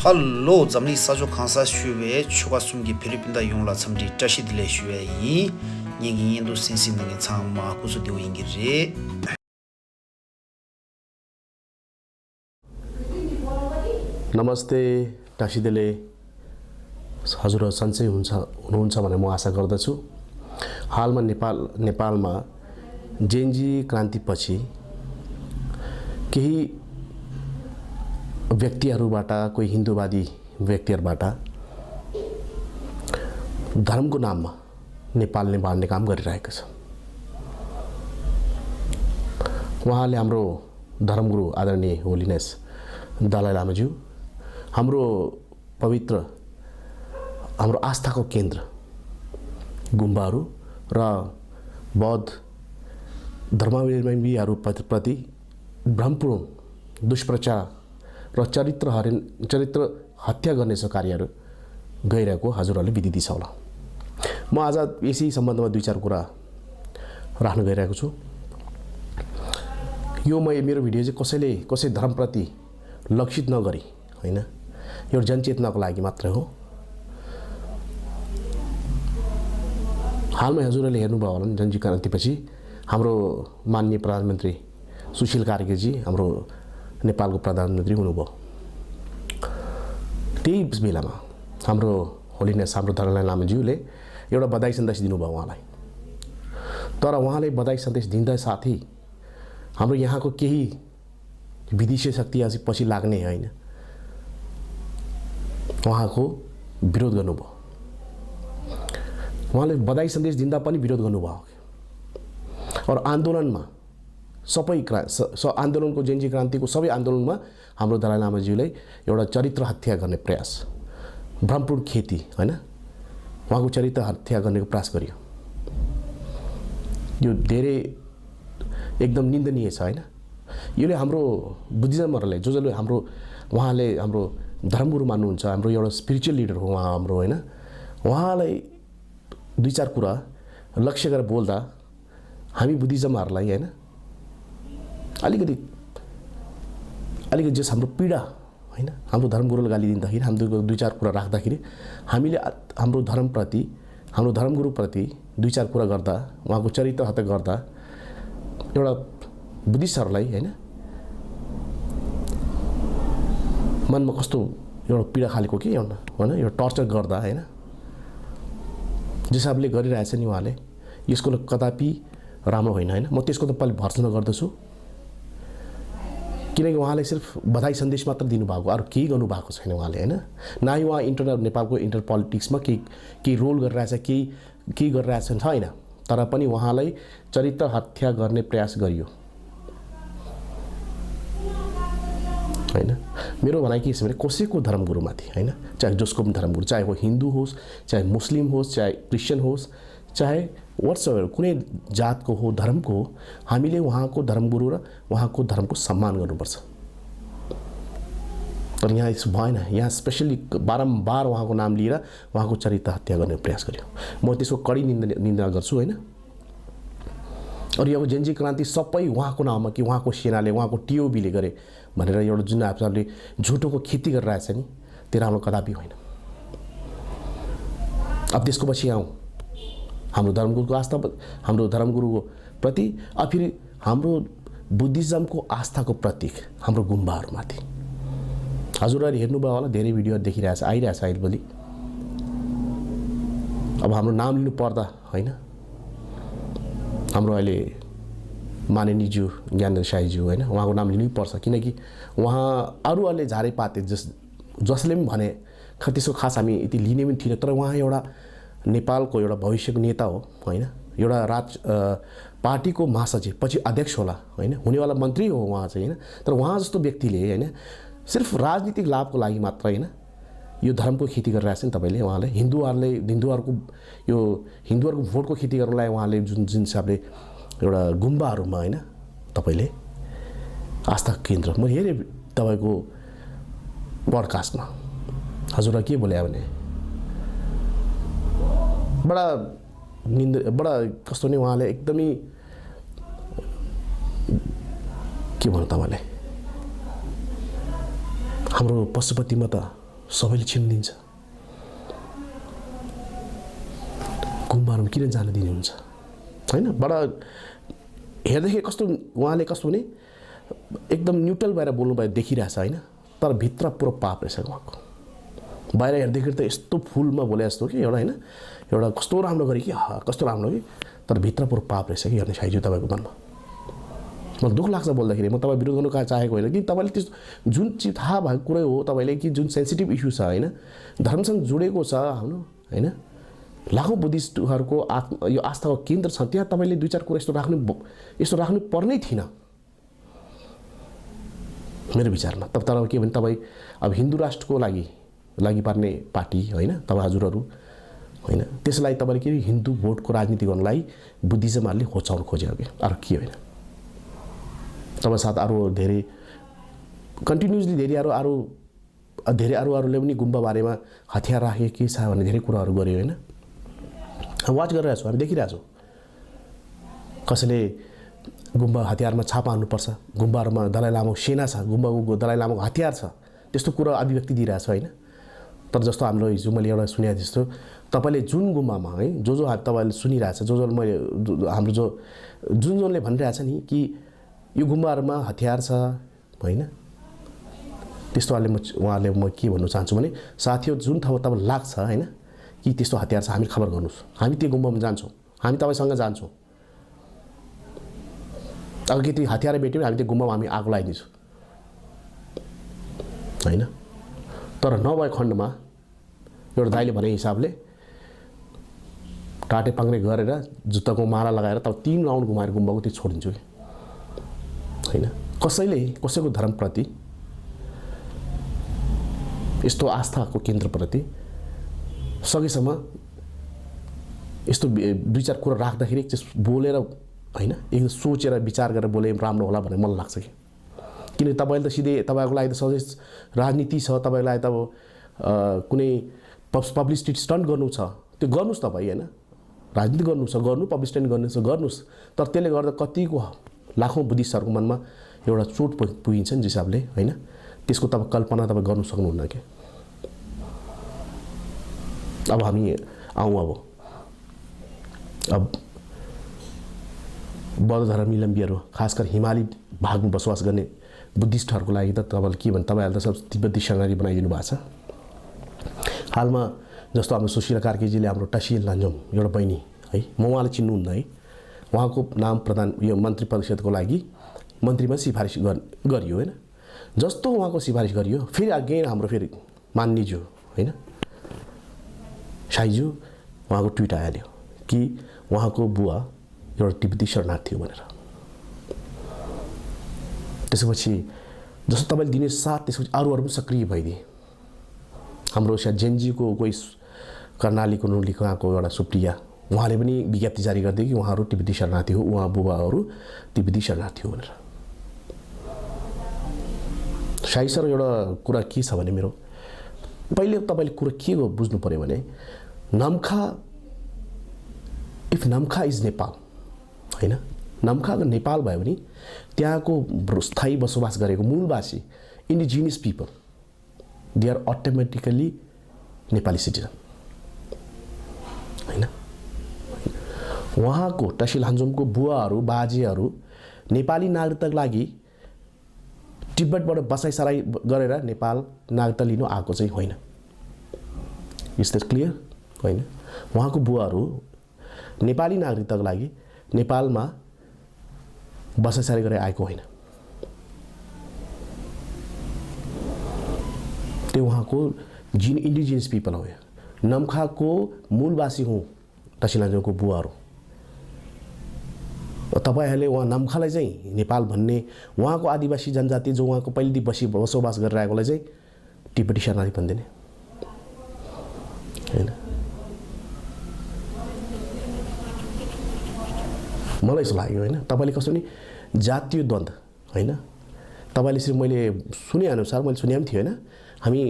Hello, zamni sajo khansa shuwe chuka sumgi Philippines yongla chamdi tashi dile shuwe yi nyingi yendo sensi nange changma kusu dewa ingiri. नमस्ते टासिदेले हजुर सन्चै हुनुहुन्छ भन्ने म आशा गर्दछु। हालमा नेपालमा जेनजी क्रान्तिपछि केही व्यक्तिहरूबाट कोही हिन्दूवादी व्यक्तिहरूबाट धर्मको नाममा नेपालले बाँड्ने काम गरिरहेको छ। उहाँले हाम्रो धर्मगुरु आदरणीय होलिनेस दलाई लामाज्यू हाम्रो पवित्र हाम्रो आस्थाको केन्द्र गुम्बाहरू र बौद्ध धर्मावलम्बीहरू प्रति भ्रमपूर्ण दुष्प्रचार र चरित्र हत्या गर्ने कार्यहरू गइरहेको हजुरहरूले विदित छ होला। म आज यसै सम्बन्धमा दुई चार कुरा राख्न गइरहेको छु। यो मेरो भिडियो चाहिँ कसै धर्मप्रति लक्षित नगरी हैन, यो जनचेतनाको लागि मात्रै हो। हालमा हजुरहरूले हेर्नुभयो होला जनजी क्रान्तिपछि हाम्रो माननीय प्रधानमन्त्री सुशील कार्कीजी हाम्रो नेपालको प्रधानमन्त्री हुनुभयो। त्यही बेलामा हाम्रो होलिनेस हाम्रो दलाई लामाज्यूले एउटा बधाई सन्देश दिनुभयो उहाँलाई। तर उहाँले बधाई सन्देश दिँदा साथै हाम्रो यहाँको केही विदेशी शक्ति अझै पछि लाग्ने हैन, उहाँको विरोध गर्नुभयो। उहाँले बधाई सन्देश दिँदा पनि विरोध गर्नुभयो। और आन्दोलनमा आन्दोलनको जेनजी क्रान्तिको सबै आन्दोलनमा हाम्रो दलाई लामाज्यूले एउटा चरित्र हत्या गर्ने प्रयास, भ्रमपूर्ण खेती हैन, उहाँको चरित्र हत्या गर्ने प्रयास गरियो। यो धेरै एकदम निन्दनीय छ हैन। यसले हाम्रो बुद्धिज्महरूलाई जसले उहाँले हाम्रो धर्मगुरु मान्नुहुन्छ, हाम्रो एउटा स्पिरिचुअल लिडर हो उहाँ हाम्रो हैन, उहाँलाई दुई चार कुरा लक्ष्य गरेर बोल्दा हामी बुद्धिज्महरूलाई हैन अलिकति जस हाम्रो पीडा हैन, हाम्रो धर्मगुरुलाई गाली दिँदाखेरि हाम्रो दुई चार कुरा राख्दाखेरि हामीले हाम्रो धर्मप्रति हाम्रो धर्मगुरुप्रति दुई चार कुरा गर्दा उहाँको चरित्र हत्या गर्दा एउटा बुद्धिस्टहरूलाई हैन मनमा कस्तो एउटा पीडा खालेको के हैन यो टर्चर गर्दा हैन जे हिसाबले गरिरहेछ नि उहाँले, यसको कदापि राम्रो होइन हैन। म त्यसको त पहिले भर्सना गर्दछु, किनकि उहाँले सिर्फ बधाई सन्देश मात्र दिनुभएको, अरू केही गर्नुभएको छैन उहाँले हैन। न उहाँ नेपालको इन्टर पोलिटिक्समा केही रोल गरिरहेछ, केही गरिरहेछ छैन। तर पनि उहाँलाई चरित्र हत्या गर्ने प्रयास गरियो हैन। मेरो भनाइ के छ भने कसैको धर्मगुरुमाथि हैन, चाहे जसको पनि धर्मगुरु, चाहे वो हिन्दू होस्, चाहे मुस्लिम होस्, चाहे क्रिस्चियन होस्, चाहे व्हाट्सएभर कुनै जातको हो, धर्मको हो, हामीले उहाँको धर्मगुरु र उहाँको धर्मको सम्मान गर्नुपर्छ। तर यहाँ यस भएन। यहाँ स्पेशली बारम्बार उहाँको नाम लिएर उहाँको चरित्र हत्या गर्ने प्रयास गर्यो। म त्यसको कडी निन्दा गर्छु हैन। और यो जेनजी क्रान्ति सबै उहाँको नाममा कि उहाँको सेनाले उहाँको टिओबीले गरे भनेर एउटा जुन आफूले झुटोको खेती गरिरहेछ नि, त्यो राम्रो कदापि होइन। अब त्यसको पछि आउँ हाम्रो धर्मगुरुको आस्था, हाम्रो धर्मगुरुको प्रति, फेरि हाम्रो बुद्धिज्मको आस्थाको प्रतीक हाम्रो गुम्बाहरूमाथि हजुरहरूले हेर्नुभयो होला, धेरै भिडियो आइरहेछ अहिले। अब हाम्रो नाम लिनु पर्दा हैन, हाम्रो अहिले माननीयज्यू ज्ञानेन्द्र शाहीज्यू हैन, उहाँको नाम लिनै पर्छ, किनकि उहाँ अरूहरूले झारे पाते जसले पनि भने त्यसको खास हामी यति लिने पनि थिएन। तर उहाँ एउटा नेपालको एउटा भविष्यको नेता हो हैन, एउटा पार्टीको महासचिव, पछि अध्यक्ष होला हैन, हुनेवाला मन्त्री हो उहाँ चाहिँ हैन। तर उहाँ जस्तो व्यक्तिले हैन सिर्फ राजनीतिक लाभको लागि मात्र हैन यो धर्मको खेती गरिरहेछ नि। तपाईले उहाँले हिन्दूहरूको भोटको खेती गर्नलाई उहाँले जुन हिसाबले एउटा गुम्बाहरूमा हैन तपाईले आस्था केन्द्र, म हेरेँ तपाईको पडकास्टमा हजुरलाई के बोले भने बडा कस्तो नि उहाँले एकदमै के भन्नु तपाईले हाम्रो पशुपतिमा त सबैले छिनिदिन्छ। गुम्बाहरूमा किन जान दिनुहुन्छ होइन? बडा हेर्दाखेरि कस्तो उहाँले कस्तो भने एकदम न्युट्रल भएर बोल्नुभयो देखिरहेछ होइन, तर भित्र पुरो पाप रहेछ उहाँको। बाहिर हेर्दाखेरि त यस्तो फुलमा बोले जस्तो कि एउटा होइन, एउटा कस्तो राम्रो गरी कि कस्तो राम्रो कि, तर भित्र पुरो पाप रहेछ कि हेर्ने साइजु तपाईँको मनमा। मलाई दुःख लाग्छ बोल्दाखेरि, म तपाईँ विरोध गर्नु चाहेको होइन कि तपाईँले त्यस्तो जुन चिज थाहा भएको कुरै हो तपाईँले कि जुन सेन्सिटिभ इस्यु छ होइन, धर्मसँग जोडेको छ हाम्रो होइन, लाखौँ बुद्धिस्टहरूको यो आस्थाको केन्द्र छ, त्यहाँ तपाईँले दुई चार कुरा यस्तो राख्नु पर्नै थिएन मेरो विचारमा। तब तर के भने तपाईँ अब हिन्दू राष्ट्रको लागि पार्ने पार्टी होइन तपाईँ हजुरहरू होइन, त्यसलाई तपाईँले के हिन्दू भोटको राजनीति गर्नलाई बुद्धिज्महरूले होचाउन खोजेको कि अरू के होइन। तपाईँ साथ अरू धेरै कन्टिन्युसली धेरै अरूले पनि गुम्बा बारेमा हतियार राखे के छ भन्ने धेरै कुराहरू गर्यो होइन। वाच गरिरहेको छौँ, हामी देखिरहेछौँ कसैले गुम्बा हतियारमा छापा हान्नुपर्छ, गुम्बाहरूमा दलाइ लामाको सेना छ, गुम्बाको दलाइ लामाको हतियार छ, त्यस्तो कुरा अभिव्यक्ति दिइरहेछ होइन। तर जस्तो हाम्रो हिजो मैले एउटा सुने जस्तो तपाईँले जुन गुम्बामा है जो तपाईँले सुनिरहेछ, मैले हाम्रो जुनले भनिरहेछ नि कि यो गुम्बाहरूमा हतियार छ होइन, त्यस्तोहरूले उहाँहरूले म के भन्नु चाहन्छु भने साथीहरू जुन ठाउँमा तपाईँ लाग्छ होइन कि त्यस्तो हतियार छ, हामी खबर गर्नुहोस्, हामी त्यो गुम्बामा जान्छौँ, हामी तपाईँसँग जान्छौँ। अब कि त्यो हतियार भेट्यो भने हामी त्यो गुम्बामा हामी आगो लगाइदिन्छौँ होइन। तर नभएको खण्डमा एउटा दाइले भने हिसाबले टाटे पाङ्रे गरेर जुत्ताको माला लगाएर तब 3 राउन्ड घुमाएर गुम्बाको त्यो छोडिदिन्छु कि होइन। कसैको धर्मप्रति यस्तो आस्थाको केन्द्रप्रति सकेसम्म यस्तो दुई चार कुरा राख्दाखेरि एकचोटि बोलेर होइन एकदम सोचेर विचार गरेर बोले राम्रो होला भन्ने मलाई लाग्छ कि। किनकि तपाईँले त सिधै तपाईँको लागि त सधैँ राजनीति छ, तपाईँको लागि त अब कुनै पब्लिसिटी स्टन्ट गर्नु छ, त्यो गर्नुहोस् तपाईँ होइन, राजनीति गर्नु छ गर्नु, पब्लिसिटी गर्नु छ गर्नुहोस्, तर त्यसले गर्दा कतिको लाखौँ बुद्धिस्टहरूको मनमा एउटा चोट पुगिन्छ नि हिसाबले होइन, त्यसको तपाईँ कल्पना तपाईँ गर्नु सक्नुहुन्न कि। अब हामी आउँ अब बौद्ध धर्मावलम्बीहरू खास गरी हिमाली भागमा बसोबास गर्ने बुद्धिस्टहरूको लागि त तपाईँले के भन्नु, तपाईँहरूले त सब तिब्बती शरणार्थी बनाइदिनु भएको छ। हालमा जस्तो हाम्रो सुशीला कार्कीजीले हाम्रो टसियल लान्जम एउटा बहिनी है, म उहाँलाई चिन्नुहुन्न है, उहाँको नाम यो मन्त्री परिषदको लागि मन्त्रीमा सिफारिस गरियो होइन। जस्तो उहाँको सिफारिस गरियो फेरि अगेन हाम्रो फेरि मान्नीज्यू होइन साईज्यू उहाँको ट्विट आइहाल्यो कि उहाँको बुवा एउटा तिब्बती शरणार्थी हो भनेर। त्यसपछि जस्तो तपाईँले दिने साथ त्यसपछि अरूहरू पनि सक्रिय भइदिए। हाम्रो सायद जेनजीको कोही कर्णालीको नुलीको उहाँको एउटा सुप्रिया उहाँले पनि विज्ञप्ति जारी गरिदियो कि उहाँहरू तिब्बती शरणार्थी हो, उहाँ बुबाहरू तिब्बती शरणार्थी हो भनेर। साई सर एउटा कुरा के छ भने मेरो पहिले तपाईँले कुरा के बुझ्नु पऱ्यो भने इफ नम्खा इज नेपाल होइन, नम्खा अगर नेपाल भयो भने त्यहाँको स्थायी बसोबास गरेको मूलवासी indigenous people they are automatically Nepali citizen होइन। उहाँको टसी लान्जोमको बुवाहरू बाजेहरू नेपाली नागरिकताको लागि तिब्बतबाट बसाइसराई गरेर नेपाल नागरिकता लिनु आएको चाहिँ होइन। इज द्याट क्लियर होइन? उहाँको बुवाहरू नेपाली नागरिकताको लागि नेपालमा बसाइसराई गरेर आएको होइन। त्यो उहाँको इन्डिजिनियस पिपल हो। नम्खाको मूलवासी हुँ टसिलान्जोको बुवाहरू। तपाईहरूले उहाँ नम्खालाई चाहिँ नेपाल भन्ने उहाँको आदिवासी जनजाति जो उहाँको पहिलेदेखि बसोबास गरेर आएकोलाई चाहिँ तिब्बती शरणार्थी भन्दैन हैन। मलाई यस्तो लाग्यो हैन, तपाईले कस्तो नि जातीय द्वन्द्व हैन, तपाईले सिर्फ मैले सुने अनुसार मैले सुने पनि थियो हैन, हामी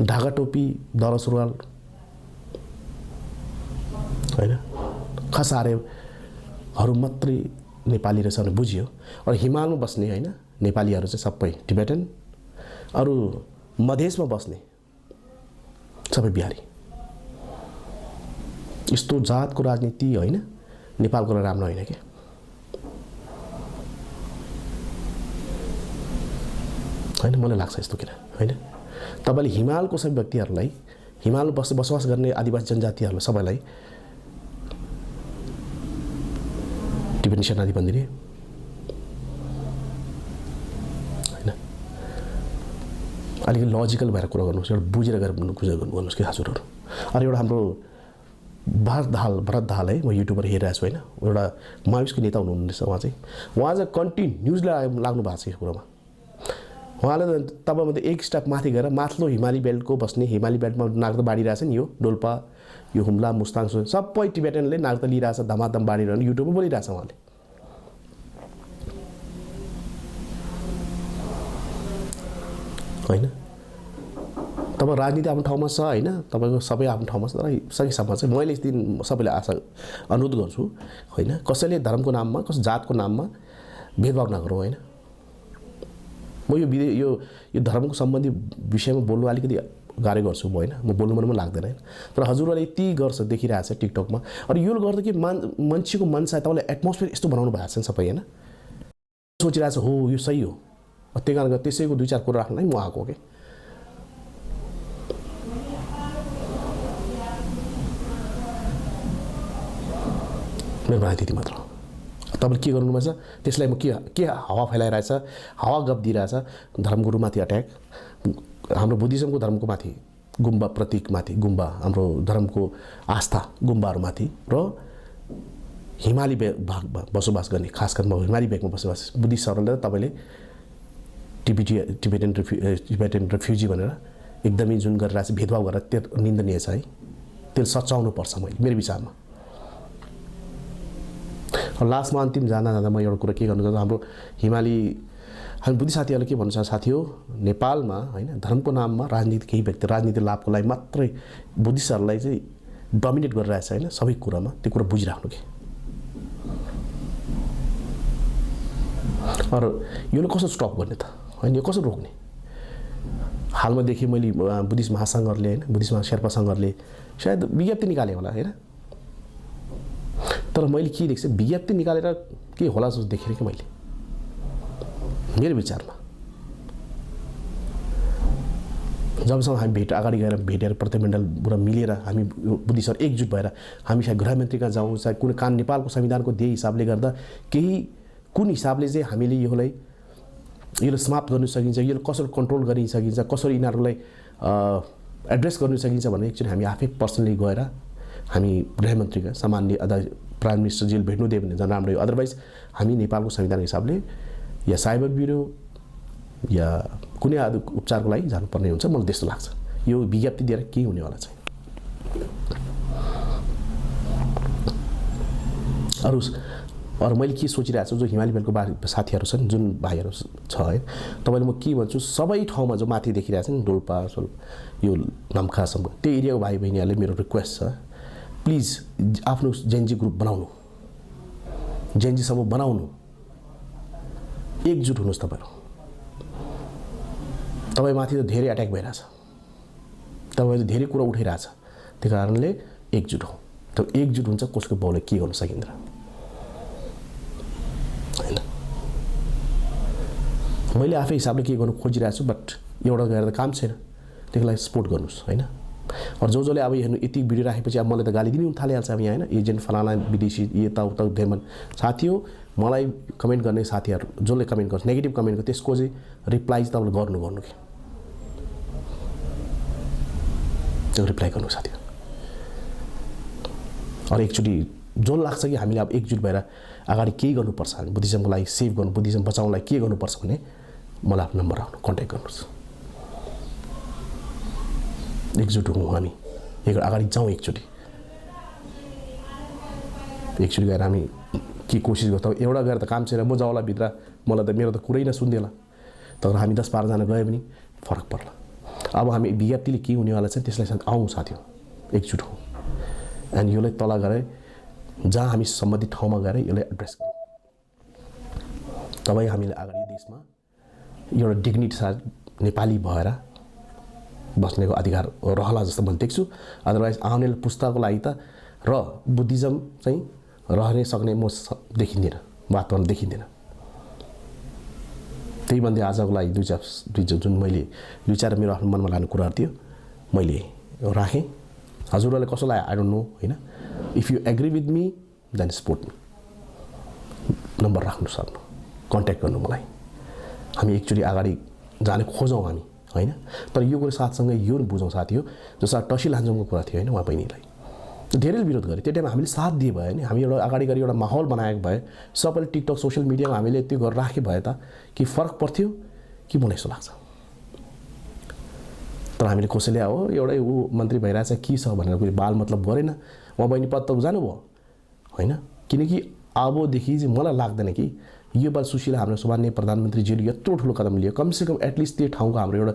ढाका टोपी दौरा सुरुवाल हैन खसारेहरू मात्रै नेपाली रहेछ भने बुझियो। र हिमालमा बस्ने हैन नेपालीहरू चाहिँ सबै टिबेटन अरू मधेसमा बस्ने सबै बिहारी। यस्तो जातको राजनीति होइन नेपालको लागि राम्रो होइन के। होइन मलाई लाग्छ यस्तो किन होइन। तपाईँले हिमालको सबै व्यक्तिहरूलाई, हिमालमा बसोबास गर्ने आदिवासी जनजातिहरूलाई सबैलाई टिबेट शरणार्थी भनिदिने होइन। अलिकति लजिकल भएर कुरा गर्नुहोस्, एउटा बुझेर गरेर गर्नुहोस् कि हजुरहरू। अरू एउटा हाम्रो भरत दाहाल है, म युट्युबबाट हेरिरहेको छु होइन, एउटा माओवादीको नेता हुनुहुनेछ उहाँ चाहिँ कन्टिन्युसली लाग्नु भएको छ यो कुरामा। उहाँले तपाईँमध्ये एक स्टेप माथि गएर माथिल्लो हिमाली बेल्टको बस्ने, हिमाली बेल्टमा नागरिकता बाँडिरहेछ नि, यो डोल्पा, यो हुम्ला, मुस्ताङ सबै टिबेटनले नागरिकता लिइरहेछ, धमाधम बाँडिरहनु युट्युबमा बोलिरहेछ उहाँले। होइन तपाईँ राजनीति आफ्नो ठाउँमा छ होइन, तपाईँको सबै आफ्नो ठाउँमा छ, तर सकेसम्म चाहिँ मैले यस दिन सबैलाई आशा अनुरोध गर्छु होइन, कसैले धर्मको नाममा, कसै जातको नाममा भेदभाव नगरौँ होइन। म यो धर्मको सम्बन्धी विषयमा बोल्नु अलिकति गाह्रो गर्छु म होइन, म बोल्नु मन पनि लाग्दैन होइन। तर हजुरहरूले यति गर्छ देखिरहेछ टिकटकमा। अनि यो गर्दा कि मान्छेको मन छ तपाईँले एटमोस्फियर यस्तो बनाउनु भएको छ नि सबै होइन, सोचिरहेछ हो यो सही हो, त्यही कारण त्यसैको दुई चार कुरा राख्नलाई म आएको कि। मेरो भनाइ त्यति मात्र। तपाईँले के गर्नुभएको छ त्यसलाई म के हावा फैलाइरहेछ, हावा गफ दिइरहेछ, धर्मगुरुमाथि अट्याक, हाम्रो बुद्धिज्मको धर्मको माथि, गुम्बा प्रतीकमाथि, गुम्बा हाम्रो धर्मको आस्था गुम्बाहरूमाथि र हिमाली भागमा बसोबास गर्ने, खास गरी हिमाली भेगमा बसोबास बुद्धिस्टहरूलाई तपाईँले टिबेटन रेफ्युजी भनेर एकदमै जुन गरिरहेछ भेदभाव गरेर त्यो निन्दनीय छ है, त्यसले सच्याउनु पर्छ मेरो विचारमा। लास्टमा अन्तिम जाँदा म एउटा कुरा के गर्नु चाहन्छु, हाम्रो हामी बुद्धि साथीहरूले के भन्छ, साथी हो नेपालमा होइन धर्मको नाममा राजनीति, केही व्यक्ति राजनीति लाभको लागि मात्रै बुद्धिस्टहरूलाई चाहिँ डोमिनेट गरिरहेछ होइन सबै कुरामा, त्यो कुरा बुझिराख्नु कि। अरू यो कसो स्टप गर्ने त होइन, यो कसो रोक्ने। हालमा देखेँ मैले बुद्धिस्ट महासङ्घहरूले होइन, बुद्धिस्ट शेर्पा सङ्घहरूले सायद विज्ञप्ति निकाले होला होइन, तर मैले के देख्छु विज्ञप्ति निकालेर के होला जस्तो देखेँ कि मैले, मेरो विचारमा। जबसम्म हामी अगाडि गएर भेटेर प्रतिनिधिमण्डलबाट मिलेर हामी बुद्धिस्टहरू एकजुट भएर हामी सायद गृहमन्त्री कहाँ जाउँ, चाहे कुनै नेपालको संविधानको त्यही हिसाबले गर्दा कुन हिसाबले चाहिँ हामीले यसलाई समाप्त गर्न सकिन्छ, यसलाई कसरी कन्ट्रोल गरिन सकिन्छ, कसरी यिनीहरूलाई एड्रेस गर्न सकिन्छ भन्ने एकचोटि हामी आफै पर्सनली गएर हामी गृहमन्त्रीका सामान्य प्राइम मिनिस्टरजीले भेट्नु दियो भने झन् राम्रो हो। अदरवाइज हामी नेपालको संविधान हिसाबले या साइबर ब्युरो या कुनै उपचारको लागि जानुपर्ने हुन्छ, मलाई त्यस्तो लाग्छ। यो विज्ञप्ति दिएर के हुनेवाला चाहिँ। अरू मैले के सोचिरहेको छु, जो हिमाली बेल्टको साथीहरू छन्, जुन भाइहरू छ है, तपाईँले म के भन्छु, सबै ठाउँमा जो माथि देखिरहेको छ नि डोल्पा यो नम्खासम्म त्यो एरियाको भाइ बहिनीहरूले मेरो रिक्वेस्ट छ, प्लिज आफ्नो जेएनजी ग्रुप बनाउनु, जेएनजी समूह बनाउनु, एकजुट हुनुहोस् तपाईँमाथि त धेरै एट्याक भइरहेछ, तपाईँले धेरै कुरा उठाइरहेछ, त्यही कारणले एकजुट हो। त एकजुट हुन्छ कसको बाउले के गर्न सकिँदैन होइन। मैले आफै हिसाबले के गर्नु खोजिरहेको छु, बट एउटा गएर त काम छैन, त्यसको लागि सपोर्ट गर्नुहोस् होइन। और जसले अब हेर्नु यति भिडियो राखेपछि अब मलाई त गाली दिनु थालिहाल्छ अब यहाँ होइन, एजेन्ट फलाना विदेशी यताउता धेमन। साथी हो मलाई कमेन्ट गर्ने साथीहरू जसले कमेन्ट गर्छ नेगेटिभ कमेन्ट गर्छ त्यसको चाहिँ रिप्लाई चाहिँ तपाईँले गर्नु कि त्यो रिप्लाई गर्नु साथी। अरू एकचोटि जो लाग्छ कि हामीले अब एकजुट भएर अगाडि केही गर्नुपर्छ, हामी बुद्धिज्मको लागि सेभ गर्नु, बुद्धिज्म बचाउनलाई के गर्नुपर्छ भने मलाई आफ्नो नम्बर आउनु कन्ट्याक्ट गर्नुहोस्, एकजुट हौँ हामी, अगाडि जाउँ एकचोटि गएर हामी के कोसिस गर्छौँ। एउटा गएर त काम छैन, म जाउँला भित्र, मलाई त मेरो त कुरै नसुन्देला, तर हामी 10-12 जना गयो भने फरक पर्ला। अब हामी विज्ञप्तिले के हुनेवाला छ त्यसलाई आउँ साथी हो, एकजुट हौँ एन्ड यसलाई तल गएर जहाँ हामी सम्बन्धित ठाउँमा गएर यसलाई एड्रेस गरौँ। तबै हामीले अगाडि देशमा एउटा डिग्निटी साथ नेपाली भएर बस्नेको अधिकार रहला जस्तो म देख्छु। अदरवाइज आउने पुस्ताको लागि त र बुद्धिज्म चाहिँ रहने सक्ने म देखिँदैन, वातावरण देखिँदैन। त्यही भन्दै आजको लागि जुन मैले दुई चार मेरो आफ्नो मनमा लाग्ने कुराहरू थियो मैले राखेँ। हजुरहरूलाई कसो लाग्यो आई डोन्ट नो होइन। If you agree with me then support me. Number राख्नु सक्नु, कन्ट्याक्ट गर्नु मलाई। हामी एकचोटि अगाडि जाने खोजौँ हामी होइन। तर यो कुरो साथसँगै यो बुझौँ साथी हो जस्तो टसी लान्जोङको कुरा थियो होइन, उहाँ बहिनीलाई धेरै विरोध गरे। त्यो टाइममा हामीले साथ दिए भयो नि, हामी एउटा अगाडि गरी एउटा माहौल बनाएको भए सबैले टिकटक सोसियल मिडियामा हामीले त्यो गरेर राखे भए त कि फरक पर्थ्यो कि मलाई यस्तो लाग्छ। तर हामीले कसैले हो एउटै ऊ मन्त्री भइरहेछ के छ भनेर कुनै बाल मतलब गरेन। उहाँ बहिनी पद त जानुभयो होइन। किनकि अबदेखि चाहिँ मलाई लाग्दैन कि यो बाल सुशीला हाम्रो सम्माननीय प्रधानमन्त्रीजीले यत्रो ठुलो कदम लियो, कमसेकम एटलिस्ट त्यो ठाउँको हाम्रो एउटा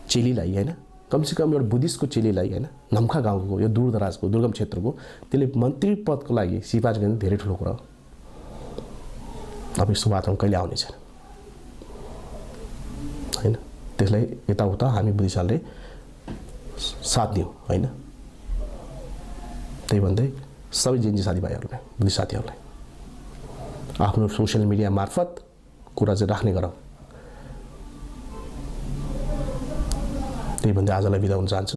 चेलीलाई होइन, कमसेकम एउटा बुद्धिस्टको चेलीलाई होइन, नम्खा गाउँको यो दूरदराजको दुर्गम क्षेत्रको त्यसले मन्त्री पदको लागि सिफारिस गर्ने धेरै ठुलो कुरा हो। अब यस्तो वातावरण कहिले आउने छैन होइन। त्यसलाई यताउता हामी बुद्धिस्टले साथ दिउँ होइन। त्यही भन्दै सबै जेन्जी साथीभाइहरूलाई, बुद्धिस्ट साथीहरूलाई आफ्नो सोसियल मिडिया मार्फत कुरा चाहिँ राख्ने गरौँ। त्यही भन्दै आजलाई बिदा हुन चाहन्छु।